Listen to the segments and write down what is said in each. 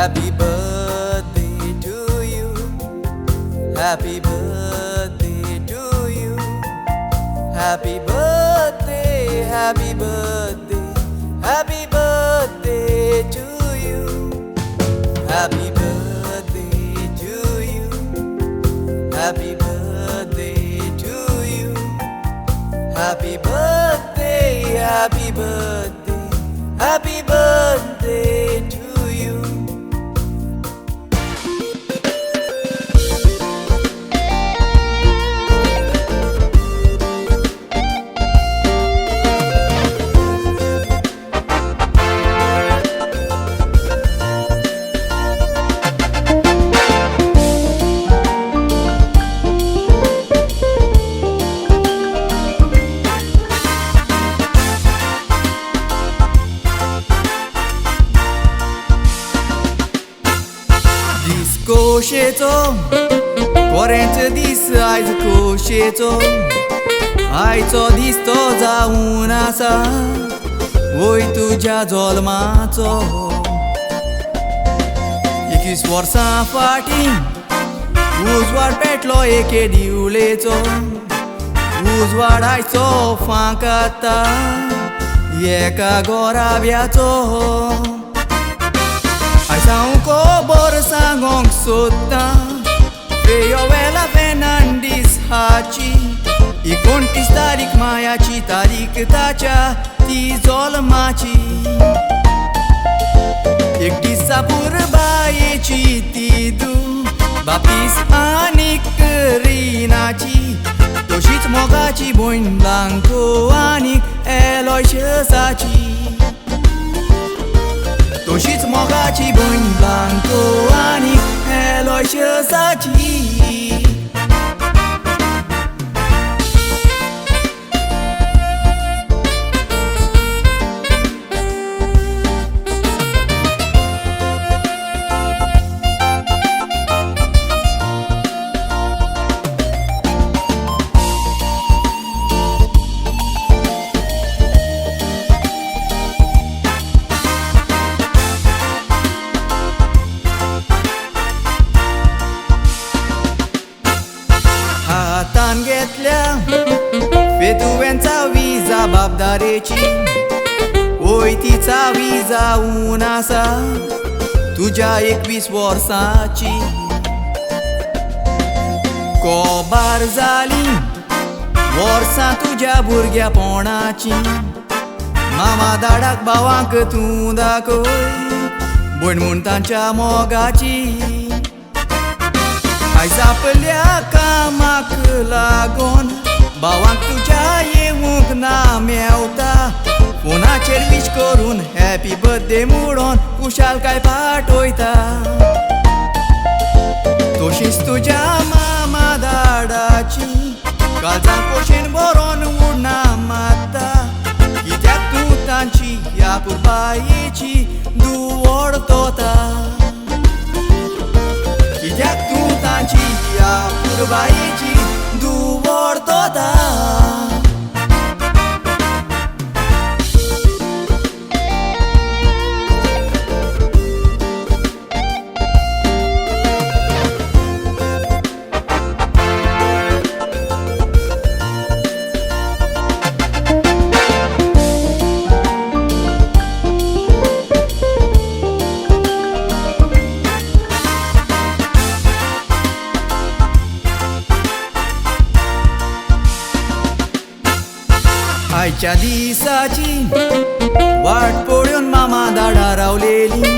Happy birthday to you. Happy birthday to you. Happy birthday, happy birthday, happy birthday to you. Happy birthday to you. Happy birthday to you. Happy birthday, happy birthday, happy birthday to you. खोशेचो बरेंच दीस आयज खोशेचो आयचो दीस तो जावन आसा वय तुज्या जल्माचो 21 वर्सां फाटीं उजवाड पेटलो एके दिवलेचो उजवाड आयचो फांकाता एका गोराब्याचो आयज हांव खबर सांगोंक सोदतां फेयोवेला फेर्नांडीस हाची 29 तारीख मायाची तारीख ताच्या ती जल्माची एक दिसा पुरबायेची ती दू बापीस आनीक रिनाची तशीच मोगाची भयण ब्लांको आनीक एलोयशसाची तशीच मोगाची भयण ब्लांको आनीक एलोयशसाची. हातान घेतल्या फेतुवेन चावी जबाबदारेची वय ती चावी जावन आसा तुज्या 21 वर्सांची कोबार जाली वर्सां तुज्या भुरग्यापणाची मामा दाडाक भावांक तूं दाखय भयण म्हूण तांच्या मोगाची आयज आपल्या कामाक लागून भावांक तुज्या येवंक ना मेवता फोनाचेर वीश करून हॅपी बर्थडे म्हणून खुशालकाय पाठयता तशीच तुज्या मामा दाडाची काळजां खोशेन बरोवन उडना मारता कित्याक तूं तांची ह्या पुरबायेची दुवड तोता कित्याक तूं तांची ह्या पुरबायेची दुवड तोता. आयच्या दिसाची वाट पळोवन मामा दाडा रावलेली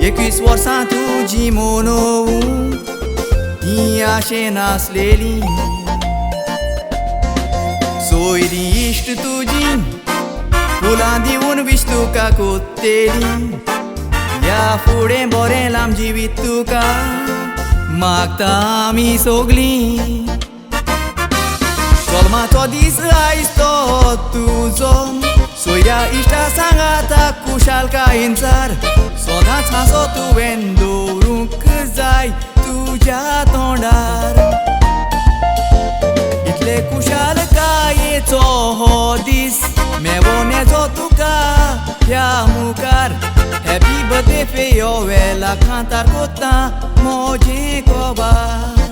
21 वर्सां तुजी मनोवूं ती आशेन आसलेली सोयरी इश्ट तुजी फुलां दिवन वीश तुका कोत्तेली ह्या फुडें बरें लांब जिवीत तुका मागता आमी सोगलीं. जल्माचो दीस आयज तो तुजो सोयऱ्या इश्टा सांगाता खुशालकायेन सार सदांच हांसो तुवें दवरूंक जाय तुज्या तोंडार इतले खुशालकायेचो हो दीस मेवोनेचो तुका ह्या मुखार. हॅपी बर्थडे फेयो वेला कांतार कोता मोजे कोबार.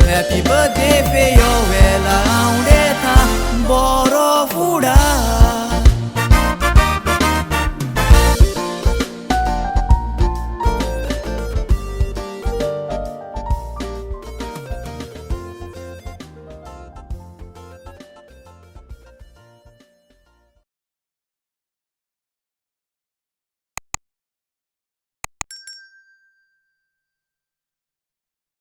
Happy birthday फेयो.